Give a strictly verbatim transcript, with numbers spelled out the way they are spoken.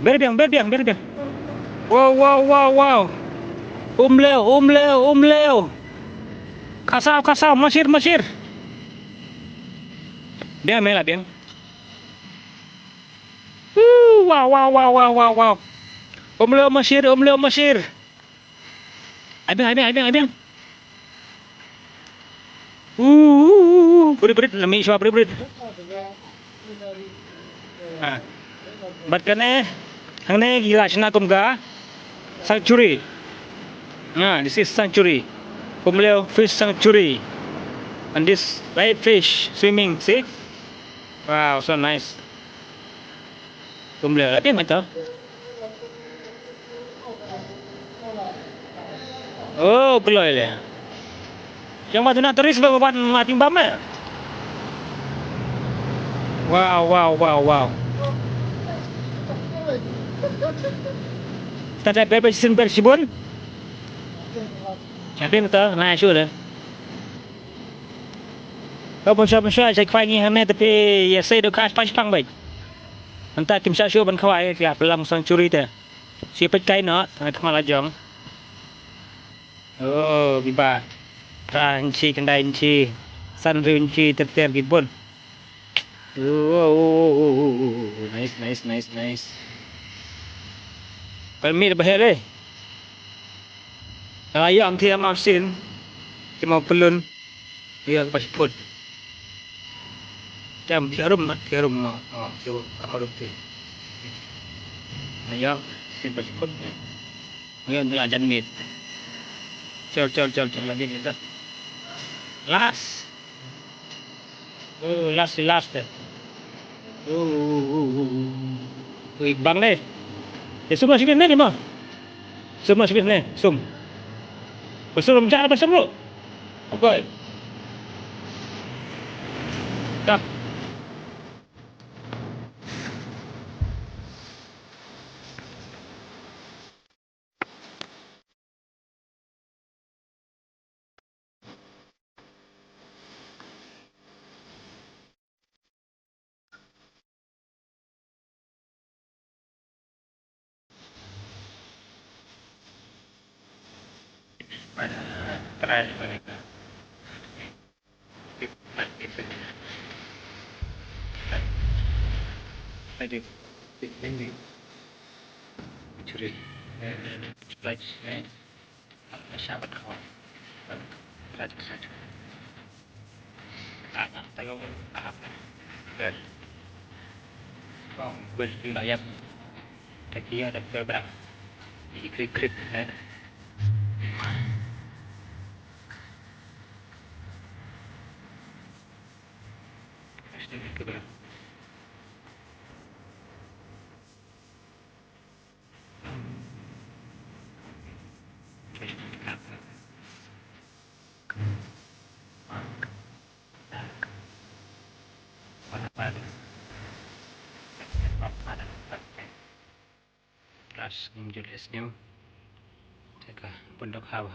Ber biang, ber biang, ber biang. Wow, wow, wow, wow. Umlew, umlew, umlew. Kasaw, kasaw, masir, masir. Biang, mela biang. Woo, wow, wow, wow, wow, wow, wow. Umlew masir, umlew masir. Ai biang, ai biang, ai biang, ai biang. Woo, woo, woo, woo. Brit, brit, lami shwa, brit, brit. Ah. Bad kane, hangne ki la shna kum ka sanctuary. Ah, this is sanctuary. Umlew Fish Sanctuary. And this white fish swimming, see? Wow, so nice. Kumleh lagi mata. Oh, kloi le. Yang mata na turis ba ban mati bam eh. Wow, wow, wow, wow. Kita dah berber sin ber sibun. Tapi mata na sure. Ka pynshai pynshai sa khwai ngi hangne te phi ïa sei da ka spang spang beit. Mynta kim shah shuh ban khwai ïa ka pynlong sanctuary te. Shi peit kai noh, nga thma la jong. Oh, biba. Phra inchi, khyndai inchi, san hynriew inchi, ter ter ki bun. Oh, oh, oh, oh, oh, oh, oh. Nice, nice, nice, nice. Permit ba he le. Nga ïoh ang thiam ang sin. Ki mo pelun. Ïoh ka passport. Jam ki arum mat ki arum mo. Oh, ki arum ti. Nga ïoh sin passport. Nga ïoh la jan mit. Chol chol chol chol lagi ni dah. Last. Oh, last, last. Oh, oh, oh, oh, oh. Ui, bang deh. Ya, sum lah sibin deh, ni mah. Sum lah sibin deh, sum. Bersum, jangan bersum dulu. Oke. Dah. Plus ngim ju leh sniew. Te ka bun dok hawa.